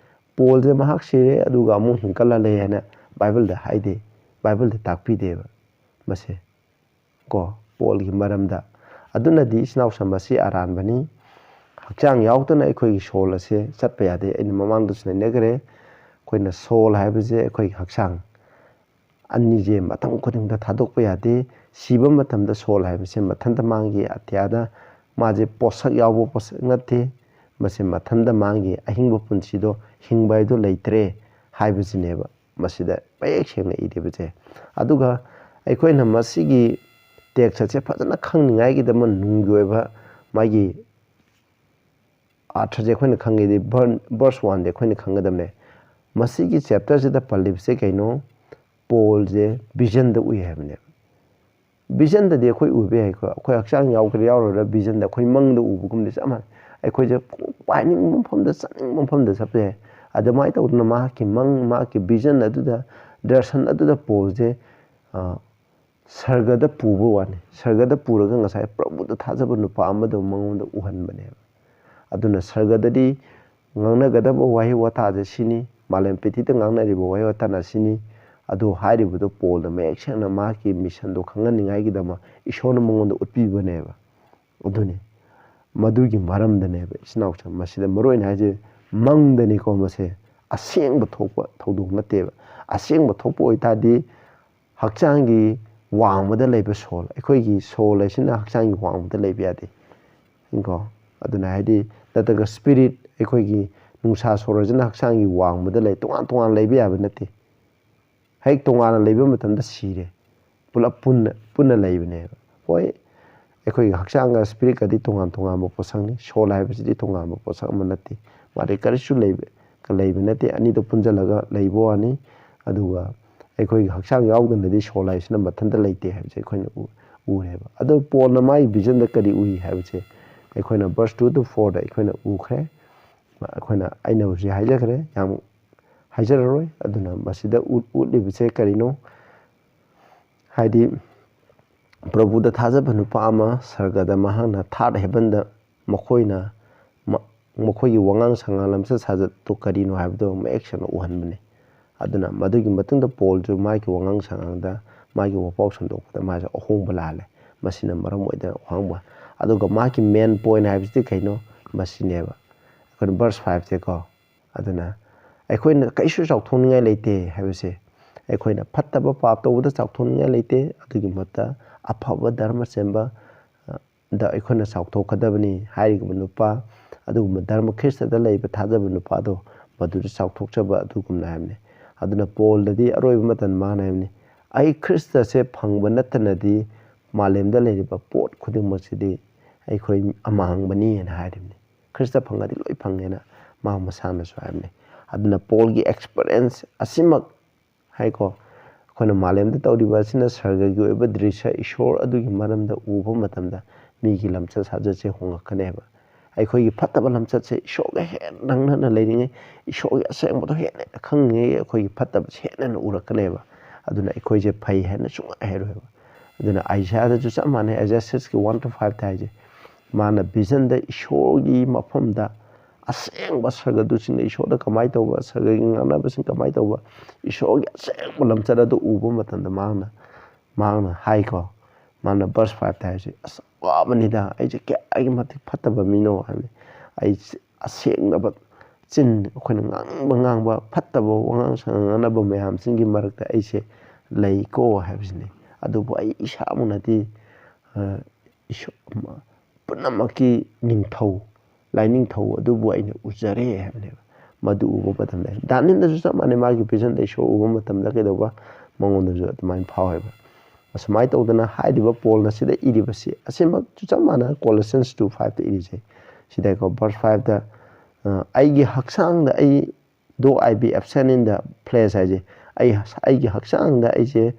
ꯄꯣꯜꯁꯦ ꯃꯍꯥꯛ ꯁꯤꯔꯦ ꯑꯗꯨꯒ ꯑꯃꯨꯛ ꯍꯤꯡꯀꯠꯍꯜꯂꯦ ꯍꯥꯏꯅ ꯕꯥꯏꯕꯜꯗ ꯍꯥꯏꯗꯦ, ꯕꯥꯏꯕꯜꯗ ꯇꯥꯛꯄꯤꯗꯦꯕ ꯃꯁꯦ꯫ ꯀꯣ, ꯄꯣꯜꯒꯤ ꯃꯔꯝꯗ꯫ ꯑꯗꯨꯅꯗꯤ, ꯏꯆꯤꯟ ꯏꯅꯥꯎꯁꯥ, ꯃꯁꯤ ꯑꯔꯥꯟꯕꯅꯤ꯫ ꯍꯛꯆꯥꯡ ꯌꯥꯎꯗꯅ ꯑꯩꯈꯣꯏꯒꯤ ꯁꯣꯜ ꯑꯁꯦ ꯆꯠꯄ ꯌꯥꯗꯦ꯫ ꯑꯩꯅ ꯃꯃꯥꯡꯗꯁꯨ ꯅꯩꯅꯈ꯭ꯔꯦ꯫ ꯑꯩꯈꯣꯏꯅ ꯁꯣꯜ ꯍꯥꯏꯕꯁꯦ ꯑꯩꯈꯣꯏꯒꯤ ꯍꯛꯆꯥꯡ ꯑꯅꯤꯁꯦ ꯃꯇꯝ ꯈꯨꯗꯤꯡꯗ ꯊꯥꯗꯣꯛꯄ ꯌꯥꯗꯦ꯫ ꯁꯤꯕ ꯃꯇꯝꯗ ꯁꯣꯜ ꯍꯥꯏꯕꯁꯦ ꯃꯊꯟꯇ ꯃꯥꯒꯤ ꯑꯇꯤꯌꯥꯗ ꯃꯥꯁꯦ ꯄꯣꯠꯁꯛ ꯌꯥꯎꯕ ꯄꯣꯠꯁꯛ ꯅꯠꯇꯦ꯫ ꯃꯁꯤ ꯃꯊꯟꯇ ꯃꯥꯒꯤ ꯑꯍꯤꯡꯕ ꯄꯨꯟꯁꯤꯗꯣ ꯍꯤꯡꯕ ꯍꯥꯏꯗꯣ ꯂꯩꯇ꯭ꯔꯦ ꯍꯥꯏꯕꯁꯤꯅꯦꯕ ꯃꯁꯤꯗ ꯃꯌꯦꯛ ꯁꯦꯡꯅ ꯏꯔꯤꯕꯁꯦ꯫ ꯑꯗꯨꯒ ꯑꯩꯈꯣꯏꯅ ꯃꯁꯤꯒꯤ ꯇꯦꯛꯁ ꯑꯁꯦ ꯐꯖꯅ ꯈꯪꯅꯤꯡꯉꯥꯏꯒꯤꯗꯃꯛ ꯅꯨꯡꯒꯤ ꯑꯣꯏꯕ ꯃꯥꯒꯤ ꯑꯥꯔꯊꯁꯦ ꯑꯩꯈꯣꯏꯅ ꯈꯪꯒꯦꯗꯤ ꯚꯔꯁ ꯋꯥꯟꯗꯤ ꯑꯩꯈꯣꯏꯅ ꯈꯪꯒꯗꯕꯅꯦ꯫ ꯃꯁꯤꯒꯤ ꯆꯦꯞꯇꯔꯁꯤꯗ ꯄꯜꯂꯤꯕꯁꯦ ꯀꯩꯅꯣ? ꯄꯣꯜꯁꯦ ꯚꯤꯖꯟꯗ ꯎꯏ ꯍꯥꯏꯕꯅꯦꯕ꯫ ꯚꯤꯖꯟꯗꯗꯤ ꯑꯩꯈꯣꯏ ꯎꯕ ꯌꯥꯏꯀꯣ, ꯑꯩꯈꯣꯏ ꯍꯛꯆꯥꯡ ꯌꯥꯎꯒꯦꯔꯥ ꯌꯥꯎꯔꯣꯏꯔꯥ ꯚꯤꯖꯟꯗ ꯑꯩꯈꯣꯏ ꯃꯪꯗ ꯎꯕꯒꯨꯝꯗꯤ ꯆꯞ ꯃꯥꯟꯅꯩ꯫ ꯑꯩꯈꯣꯏꯁꯦ ꯄꯥꯏꯅꯤꯡꯕ ꯃꯐꯝꯗ, ꯆꯠꯅꯤꯡꯕ ꯃꯐꯝꯗ ꯆꯠꯄ ꯌꯥꯏ꯫ ꯑꯗꯨꯃꯥꯏꯅ ꯇꯧꯗꯅ ꯃꯍꯥꯛꯀꯤ ꯃꯪ, ꯃꯍꯥꯛꯀꯤ ꯚꯤꯖꯟ ꯑꯗꯨꯗ, ꯗꯔꯁꯟ ꯑꯗꯨꯗ ꯄꯣꯜꯁꯦ, ꯑ, ꯁꯔꯒꯗ ꯄꯨꯕ ꯋꯥꯅꯤ꯫ ꯁꯔꯒꯗ ꯄꯨꯔꯒ ꯉꯁꯥꯏ ꯄ꯭ꯔꯚꯨꯗ ꯊꯥꯖꯕ ꯅꯨꯄꯥ ꯑꯃꯗꯣ ꯃꯉꯣꯟꯗ ꯎꯍꯟꯕꯅꯦꯕ꯫ ꯑꯗꯨꯅ ꯁꯔꯒꯗꯗꯤ ꯉꯥꯡꯅꯒꯗꯕ ꯋꯥꯍꯩ ꯋꯥꯇꯥꯁꯦ ꯁꯤꯅꯤ, ꯃꯥꯂꯦꯝ ꯄ꯭ꯔꯤꯊꯤꯕꯤꯗ ꯉꯥꯡꯅꯔꯤꯕ ꯋꯥꯍꯩ ꯋꯥꯇꯥꯅ ꯁꯤꯅꯤ꯫ ꯑꯗꯨ ꯍꯥꯏꯔꯤꯕꯗꯣ ꯄꯣꯜꯗ ꯃꯌꯦꯛ ꯁꯦꯡꯅ ꯃꯍꯥꯛꯀꯤ ꯃꯤꯁꯟꯗꯣ ꯈꯪꯍꯟꯅꯤꯡꯉꯥꯏꯒꯤꯗꯃꯛ ꯏꯁꯣꯔꯅ ꯃꯉꯣꯟꯗ ꯎꯠꯄꯤꯕꯅꯦꯕ꯫ ꯑꯗꯨꯅꯤ, ꯃꯗꯨꯒꯤ ꯃꯔꯝꯗꯅꯦꯕ ꯏꯆꯤꯟ ꯏꯅꯥꯎꯁꯦ ꯃꯁꯤꯗ ꯃꯔꯨ ꯑꯣꯏꯅ ꯍꯥꯏꯁꯦ, ꯃꯪꯗꯅꯤꯀꯣ ꯃꯁꯦ꯫ ꯑꯁꯦꯡꯕ ꯊꯣꯛꯄ ꯊꯧꯗꯣꯛ ꯅꯠꯇꯦꯕ꯫ ꯑꯁꯦꯡꯕ ꯊꯣꯛꯄ ꯑꯣꯏꯇꯥꯔꯗꯤ ꯍꯛꯆꯥꯡꯒꯤ ꯋꯥꯡꯃꯗ ꯂꯩꯕ ꯁꯣꯜ, ꯑꯩꯈꯣꯏꯒꯤ ꯁꯣꯜ ꯍꯥꯏꯁꯤꯅ ꯍꯛꯆꯥꯡꯒꯤ ꯋꯥꯡꯃꯗ ꯂꯩꯕ ꯌꯥꯗꯦ ꯀꯣ꯫ ꯑꯗꯨꯅ ꯍꯥꯏꯗꯤ, ꯅꯠꯇ꯭ꯔꯒ ꯁ꯭ꯄꯤꯔꯤꯠ, ꯑꯩꯈꯣꯏꯒꯤ ꯅꯨꯡꯁꯥ ꯁꯣꯔꯁꯤꯅ ꯍꯛꯆꯥꯡꯒꯤ ꯋꯥꯡꯃꯗ ꯂꯩ, ꯇꯣꯉꯥꯟ ꯇꯣꯉꯥꯟ ꯂꯩꯕ ꯌꯥꯕ ꯅꯠꯇꯦ꯫ ꯍꯦꯛ ꯇꯣꯉꯥꯟꯅ ꯂꯩꯕ ꯃꯇꯝꯗ ꯁꯤꯔꯦ, ꯄꯨꯂꯞ ꯄꯨꯟꯅ, ꯄꯨꯟꯅ ꯂꯩꯕꯅꯦꯕ꯫ ꯍꯣꯏ, ꯑꯩꯈꯣꯏꯒꯤ ꯍꯛꯆꯥꯡꯒ ꯁ꯭ꯄꯤꯔꯤꯠꯀꯗꯤ ꯇꯣꯉꯥꯟ ꯇꯣꯉꯥꯟꯕ ꯄꯣꯠꯁꯛꯅꯤ꯫ ꯁꯣꯜ ꯍꯥꯏꯕꯁꯤꯗꯤ ꯇꯣꯉꯥꯟꯕ ꯄꯣꯠꯁꯛ ꯑꯃ ꯅꯠꯇꯦ, ꯃꯥꯗꯤ ꯀꯔꯤꯁꯨ ꯂꯩꯕ, ꯂꯩꯕ ꯅꯠꯇꯦ꯫ ꯑꯅꯤꯗꯣ ꯄꯨꯟꯁꯤꯜꯂꯒ ꯂꯩꯕ ꯋꯥꯅꯤ꯫ ꯑꯗꯨꯒ ꯑꯩꯈꯣꯏꯒꯤ ꯍꯛꯆꯥꯡ ꯌꯥꯎꯗꯅꯗꯤ ꯁꯣꯜ ꯍꯥꯏꯁꯤꯅ ꯃꯊꯟꯇ ꯂꯩꯇꯦ ꯍꯥꯏꯕꯁꯦ ꯑꯩꯈꯣꯏꯅ ꯎ-, ꯎꯔꯦꯕ꯫ ꯑꯗꯣ ꯄꯣꯜꯅ ꯃꯥꯒꯤ ꯚꯤꯖꯟꯗ ꯀꯔꯤ ꯎꯏ ꯍꯥꯏꯕꯁꯦ ꯑꯩꯈꯣꯏꯅ verse two to fourꯗ ꯑꯩꯈꯣꯏꯅ ꯎꯈ꯭ꯔꯦ꯫ ꯑꯩꯈꯣꯏꯅ, ꯑꯩꯅ ꯍꯧꯖꯤꯛ ꯍꯥꯏꯖꯈ꯭ꯔꯦ, ꯌꯥꯝ ꯍꯥꯏꯖꯔꯔꯣꯏ꯫ ꯑꯗꯨꯅ ꯃꯁꯤꯗ ꯎꯠ-, ꯎꯠꯂꯤꯕꯁꯦ ꯀꯔꯤꯅꯣ? ꯍꯥꯏꯗꯤ, ꯄ꯭ꯔꯚꯨꯗ ꯊꯥꯖꯕ ꯅꯨꯄꯥ ꯑꯃ ꯁꯔꯒꯗ ꯃꯍꯥꯛꯅ third heavenꯗ ꯃꯈꯣꯏꯅ ꯃ-, ꯃꯈꯣꯏꯒꯤ ꯋꯥꯉꯥꯡ ꯁꯉꯥꯡ, ꯂꯝꯆꯠ ꯁꯥꯖꯠꯇꯨ ꯀꯔꯤꯅꯣ ꯍꯥꯏꯕꯗꯨ ꯃꯌꯦꯛ ꯁꯦꯡꯅ ꯎꯍꯟꯕꯅꯤ꯫ ꯑꯗꯨꯅ ꯃꯗꯨꯒꯤ ꯃꯇꯨꯡꯗ ꯄꯣꯜꯁꯨ ꯃꯥꯒꯤ ꯋꯥꯉꯥꯡ ꯁꯉꯥꯡꯗ, ꯃꯥꯒꯤ ꯋꯥꯄꯥꯎ ꯁꯟꯗꯣꯛꯄꯗ ꯃꯥꯁꯨ ꯑꯍꯣꯡꯕ ꯂꯥꯜꯂꯦ꯫ ꯃꯁꯤꯅ ꯃꯔꯝ ꯑꯣꯏꯗꯅ ꯑꯍꯣꯡꯕ꯫ ꯑꯗꯨꯒ ꯃꯥꯒꯤ main point ꯍꯥꯏꯕꯁꯤꯗꯤ ꯀꯩꯅꯣ? ꯃꯁꯤꯅꯦꯕ꯫ ꯑꯩꯈꯣꯏꯅ verse fiveꯁꯦꯀꯣ꯫ ꯑꯗꯨꯅ ꯑꯩꯈꯣꯏꯅ ꯀꯩꯁꯨ ꯆꯥꯎꯊꯣꯛꯅꯤꯡꯉꯥꯏ ꯂꯩꯇꯦ ꯍꯥꯏꯕꯁꯦ, ꯑꯩꯈꯣꯏꯅ ꯐꯠꯇꯕ ꯄꯥꯞ ꯇꯧꯕꯗ ꯆꯥꯎꯊꯣꯛꯅꯤꯡꯉꯥꯏ ꯂꯩꯇꯦ꯫ ꯑꯗꯨꯒꯤ ꯃꯍꯨꯠꯇ ꯑꯐꯕ ꯙꯔꯃ ꯆꯦꯟꯕ, ꯑ, ꯗ ꯑꯩꯈꯣꯏꯅ ꯆꯥꯎꯊꯣꯛꯀꯗꯕꯅꯤ꯫ ꯍꯥꯏꯔꯤꯕ ꯅꯨꯄꯥ ꯑꯗꯨꯒꯨꯝꯕ ꯙꯔꯃ ꯈ꯭ꯔꯤꯁꯇꯗ ꯂꯩꯕ ꯊꯥꯖꯕ ꯅꯨꯄꯥꯗꯣ ꯃꯗꯨꯗ ꯆꯥꯎꯊꯣꯛꯆꯕ ꯑꯗꯨꯒꯨꯝꯅ ꯍꯥꯏꯕꯅꯤ꯫ ꯑꯗꯨꯅ ꯄꯣꯜꯗꯗꯤ ꯑꯔꯣꯏꯕ ꯃꯇꯝ ꯃꯥꯅ ꯍꯥꯏꯕꯅꯤ, "ꯑꯩ ꯈ꯭ꯔꯤꯁꯇꯁꯦ ꯐꯪꯕ ꯅꯠꯇꯅꯗꯤ ꯃꯥꯂꯦꯝꯗ ꯂꯩꯔꯤꯕ ꯄꯣꯠ ꯈꯨꯗꯤꯡꯃꯛꯁꯤꯗꯤ ꯑꯩꯈꯣꯏ ꯑꯃꯥꯡꯕꯅꯤ" ꯍꯥꯏꯅ ꯍꯥꯏꯔꯤꯕꯅꯤ꯫ ꯈ꯭ꯔꯤꯁꯇ ꯐꯪꯉꯗꯤ ꯂꯣꯏ ꯐꯪꯉꯦꯅ ꯃꯥ ꯃꯁꯥꯅꯁꯨ ꯍꯥꯏꯕꯅꯤ꯫ ꯑꯗꯨꯅ ꯄꯣꯜꯒꯤ ꯑꯦꯛꯁꯄꯤꯔꯤꯌꯦꯟꯁ ꯑꯁꯤꯃꯛ ꯍꯥꯏꯀꯣ, ꯑꯩꯈꯣꯏꯅ ꯃꯥꯂꯦꯝꯗ ꯇꯧꯔꯤꯕ ꯑꯁꯤꯅ ꯁꯔꯒꯒꯤ ꯑꯣꯏꯕ ꯗ꯭ꯔꯤꯁ꯭ꯌ ꯏꯁꯣꯔ ꯑꯗꯨꯒꯤ ꯃꯔꯝꯗ ꯎꯕ ꯃꯇꯝꯗ ꯃꯤꯒꯤ ꯂꯝꯆꯠ ꯁꯥꯖꯠꯁꯦ ꯍꯣꯡꯉꯛꯀꯅꯦꯕ꯫ ꯑꯩꯈꯣꯏꯒꯤ ꯐꯠꯇꯕ ꯂꯝꯆꯠꯁꯦ ꯏꯁꯣꯔꯒ ꯍꯦꯟꯅ ꯅꯛꯅꯅ ꯂꯩꯔꯤꯉꯩ, ꯏꯁꯣꯔꯒꯤ ꯑꯁꯦꯡꯕꯗꯣ ꯍꯦꯟꯅ ꯈꯪꯉꯤꯉꯩ ꯑꯩꯈꯣꯏꯒꯤ ꯐꯠꯇꯕꯁꯦ ꯍꯦꯟꯅ ꯍꯦꯟꯅ ꯎꯔꯛꯀꯅꯦꯕ꯫ ꯑꯗꯨꯅ ꯑꯩꯈꯣꯏꯁꯦ ꯐꯩ ꯍꯥꯏꯅ ꯁꯨꯡꯍꯥꯏ ꯍꯥꯏꯔꯣꯏꯕ꯫ ꯑꯗꯨꯅ ꯑꯥꯏꯖꯥꯌꯥꯗꯁꯨ ꯆꯞ ꯃꯥꯟꯅꯩ, ꯑꯥꯏꯖꯥꯌꯥ ꯁꯤꯛꯁꯀꯤ ꯋꯥꯟ ꯇꯨ ꯐꯥꯏꯚꯇ ꯍꯥꯏꯁꯦ꯫ ꯃꯥꯅ ꯚꯤꯖꯟꯗ ꯏꯁꯣꯔꯒꯤ ꯃꯐꯝꯗ ꯑꯁꯦꯡꯕ ꯁꯔꯒꯗꯨꯁꯤꯡꯅ ꯏꯁꯣꯔꯗ ꯀꯃꯥꯏꯅ ꯇꯧꯕ, ꯁꯔꯒꯒꯤ ꯉꯥꯡꯅꯕꯁꯤꯡ ꯀꯃꯥꯏꯅ ꯇꯧꯕ, ꯏꯁꯣꯔꯒꯤ ꯑꯁꯦꯡꯕ ꯂꯝꯆꯠ ꯑꯗꯨ ꯎꯕ ꯃꯇꯝꯗ ꯃꯍꯥꯛꯅ, ꯃꯍꯥꯛꯅ ꯍꯥꯏꯀꯣ, ꯃꯥꯅ ꯚꯔꯁ ꯐꯥꯏꯚꯇ ꯍꯥꯏꯔꯤꯁꯦ, "ꯑꯁ, ꯋꯥꯕꯅꯤꯗ, ꯑꯩꯁꯦ ꯀꯌꯥꯒꯤ ꯃꯇꯤꯛ ꯐꯠꯇꯕ ꯃꯤꯅꯣ" ꯍꯥꯏꯕꯅꯤ꯫ "ꯑꯩ ꯑꯁꯦꯡꯗꯕ ꯆꯤꯟ, ꯑꯩꯈꯣꯏꯅ ꯉꯥꯡꯅꯤꯡꯕ ꯉꯥꯡꯕ, ꯐꯠꯇꯕ ꯋꯥꯉꯥꯡ ꯁꯉꯥꯡ ꯉꯥꯡꯅꯕ ꯃꯌꯥꯝꯁꯤꯡꯒꯤ ꯃꯔꯛꯇ ꯑꯩꯁꯦ ꯂꯩꯀꯣ" ꯍꯥꯏꯕꯁꯤꯅꯤ꯫ ꯑꯗꯨꯕꯨ ꯑꯩ ꯏꯁꯥꯃꯛꯅꯗꯤ, ꯑ, ꯏꯁꯣ-, ꯄꯨꯝꯅꯃꯛꯀꯤ ꯅꯤꯡꯊꯧ, ꯂꯥꯏꯅꯤꯡꯊꯧ ꯑꯗꯨꯕꯨ ꯑꯩꯅ ꯎꯖꯔꯦ ꯍꯥꯏꯕꯅꯦꯕ꯫ ꯃꯗꯨ ꯎꯕ ꯃꯇꯝꯗ ꯗꯥꯅꯤꯌꯦꯜꯗꯁꯨ ꯆꯞ ꯃꯥꯟꯅꯩ, ꯃꯥꯒꯤ ꯚꯤꯖꯟꯗ ꯏꯁꯣꯔ ꯎꯕ ꯃꯇꯝꯗ ꯀꯩꯗꯧꯕ, ꯃꯉꯣꯟꯗꯁꯨ ꯑꯗꯨꯃꯥꯏꯅ ꯐꯥꯎꯋꯦꯕ꯫ ꯑꯁꯨꯃꯥꯏꯅ ꯇꯧꯗꯅ ꯍꯥꯏꯔꯤꯕ ꯄꯣꯜꯅ ꯁꯤꯗ ꯏꯔꯤꯕꯁꯤ ꯑꯁꯤꯃꯛꯁꯨ ꯆꯞ ꯃꯥꯟꯅꯅ ꯀꯣꯂꯣꯁꯤꯌꯟꯁ ꯇꯨ ꯐꯥꯏꯚꯇ ꯏꯔꯤꯁꯦ꯫ ꯁꯤꯗꯀꯣ, ꯚꯔꯁ ꯐꯥꯏꯚꯇ, ꯑ, "ꯑꯩꯒꯤ ꯍꯛꯆꯥꯡꯗ ꯑꯩ, though I be absent in the flesh" ꯍꯥꯏꯁꯦ, ꯑꯩ, ꯑꯩꯒꯤ ꯍꯛꯆꯥꯡꯗ ꯑꯩꯁꯦ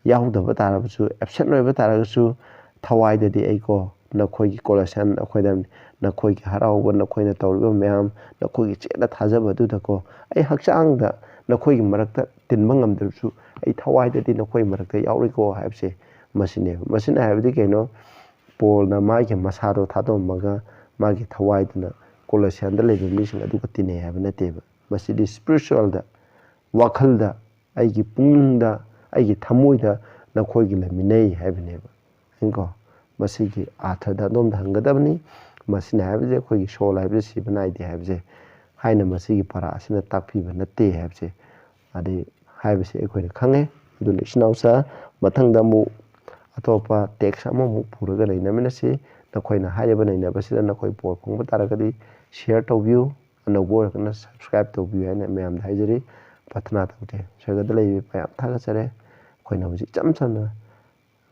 ꯌꯥꯎꯗꯕ ꯇꯥꯔꯕꯁꯨ, ꯑꯦꯞꯁꯦꯟ ꯑꯣꯏꯕ ꯇꯥꯔꯒꯁꯨ, ꯊꯋꯥꯏꯗꯗꯤ ꯑꯩꯀꯣ, ꯅꯈꯣꯏꯒꯤ ꯀꯣꯂꯣꯁꯤꯌꯟ ꯑꯩꯈꯣꯏꯗ, ꯅꯈꯣꯏꯒꯤ ꯍꯔꯥꯎꯕ, ꯅꯈꯣꯏꯅ ꯇꯧꯔꯤꯕ ꯃꯌꯥꯝ, ꯅꯈꯣꯏꯒꯤ ꯆꯦꯠꯅ ꯊꯥꯖꯕ ꯑꯗꯨꯗꯀꯣ, ꯑꯩ ꯍꯛꯆꯥꯡꯗ ꯅꯈꯣꯏꯒꯤ ꯃꯔꯛꯇ ꯇꯤꯟꯕ ꯉꯝꯗ꯭ꯔꯕꯁꯨ, ꯑꯩ ꯊꯋꯥꯏꯗꯗꯤ ꯅꯈꯣꯏ ꯃꯔꯛꯇ ꯌꯥꯎꯔꯤꯀꯣ ꯍꯥꯏꯕꯁꯦ ꯃꯁꯤꯅꯦꯕ꯫ ꯃꯁꯤꯅ ꯍꯥꯏꯕꯗꯤ ꯀꯩꯅꯣ? ꯄꯣꯜꯅ ꯃꯥꯒꯤ ꯃꯁꯥꯗꯣ ꯊꯥꯗꯣꯛꯑꯝꯃꯒ ꯃꯥꯒꯤ ꯊꯋꯥꯏꯗꯨꯅ ꯀꯣꯂꯣꯁꯤꯌꯥꯟꯗ ꯂꯩꯕ ꯃꯤꯁꯤꯡ ꯑꯗꯨꯒ ꯇꯤꯟꯅꯩ ꯍꯥꯏꯕ ꯅꯠꯇꯦꯕ꯫ ꯃꯁꯤꯗꯤ ꯁ꯭ꯄꯤꯔꯤꯆꯨꯋꯦꯜꯗ, ꯋꯥꯈꯜꯗ, ꯑꯩꯒꯤ ꯄꯨꯛꯅꯤꯡꯗ, ꯑꯩꯒꯤ ꯊꯃꯣꯏꯗ ꯅꯈꯣꯏꯒꯤ ꯂꯩꯃꯤꯟꯅꯩ ꯍꯥꯏꯕꯅꯦꯕ꯫ ꯌꯦꯡꯉꯨꯀꯣ, ꯃꯁꯤꯒꯤ ꯑꯥꯔꯊꯗ ꯑꯗꯣꯝꯗ ꯍꯪꯒꯗꯕꯅꯤ꯫ ꯃꯁꯤꯅ ꯍꯥꯏꯕꯁꯦ ꯑꯩꯈꯣꯏꯒꯤ ꯁꯣꯜ ꯍꯥꯏꯕꯁꯦ ꯁꯤꯕ ꯅꯥꯏꯗꯦ ꯍꯥꯏꯕꯁꯦ ꯍꯥꯏꯅ ꯃꯁꯤꯒꯤ ꯄꯔꯥ ꯑꯁꯤꯅ ꯇꯥꯛꯄꯤꯕ ꯅꯠꯇꯦ ꯍꯥꯏꯕꯁꯦ, ꯑꯗꯩ ꯍꯥꯏꯕꯁꯤ ꯑꯩꯈꯣꯏꯅ ꯈꯪꯉꯦ꯫ ꯑꯗꯨꯅ ꯏꯆꯤꯟ ꯏꯅꯥꯎꯁꯥ, ꯃꯊꯪꯗ ꯑꯃꯨꯛ ꯑꯇꯣꯞꯄ text ꯑꯃꯃꯨꯛ ꯄꯨꯔꯒ ꯅꯩꯅꯃꯤꯟꯅꯁꯤ꯫ ꯅꯈꯣꯏꯅ ꯍꯥꯏꯔꯤꯕ ꯅꯩꯅꯕꯁꯤꯗ ꯅꯈꯣꯏ ꯕꯣꯔ ꯐꯪꯕ ꯇꯥꯔꯒꯗꯤ share ꯇꯧꯕꯤꯌꯨ, ꯑꯅꯧꯕ ꯑꯣꯏꯔꯒꯅ subscribe ꯇꯧꯕꯤꯌꯨ ꯍꯥꯏꯅ ꯃꯌꯥꯝꯗ ꯍꯥꯏꯖꯔꯤ꯫ ꯄ꯭ꯔꯥꯊꯅꯥ ꯇꯧꯖꯩ꯫ ꯁ꯭ꯋꯔꯒꯗ ꯂꯩꯕꯤꯕ ꯏꯄꯥ ꯌꯥꯝ ꯊꯥꯒꯠꯆꯔꯦ꯫ ꯑꯩꯈꯣꯏꯅ ꯍꯧꯖꯤꯛ ꯏꯆꯝ ꯆꯝꯅ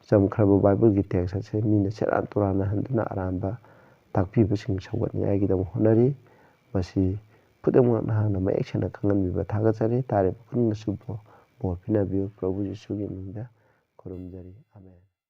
ꯆꯝꯈ꯭ꯔꯕ ꯕꯥꯏꯕꯜꯒꯤ text ꯑꯁꯦ ꯃꯤꯅ ꯁꯦꯔꯥꯟ ꯇꯨꯔꯥꯟꯅ ꯍꯟꯗꯨꯅ ꯑꯔꯥꯟꯕ ꯇꯥꯛꯄꯤꯕꯁꯤꯡ ꯁꯧꯒꯠꯅꯤꯡꯉꯥꯏꯒꯤꯗꯃꯛ ꯍꯣꯠꯅꯔꯤ꯫ ꯃꯁꯤ ꯈꯨꯗꯤꯡꯃꯛ ꯅꯍꯥꯛꯅ ꯃꯌꯦꯛ ꯁꯦꯡꯅ ꯈꯪꯍꯟꯕꯤꯕ ꯊꯥꯒꯠꯆꯔꯤ꯫ ꯇꯥꯔꯤꯕ ꯈꯨꯗꯤꯡꯃꯛꯁꯨ ꯕꯣ-, ꯕꯣꯔ ꯄꯤꯅꯕꯤꯌꯨ꯫ ꯄ꯭ꯔꯚꯨ ꯌꯤꯁꯨꯒꯤ ꯃꯤꯡꯗ ꯈꯨꯔꯨꯝꯖꯔꯤ꯫ ꯑꯥꯃꯦꯟ꯫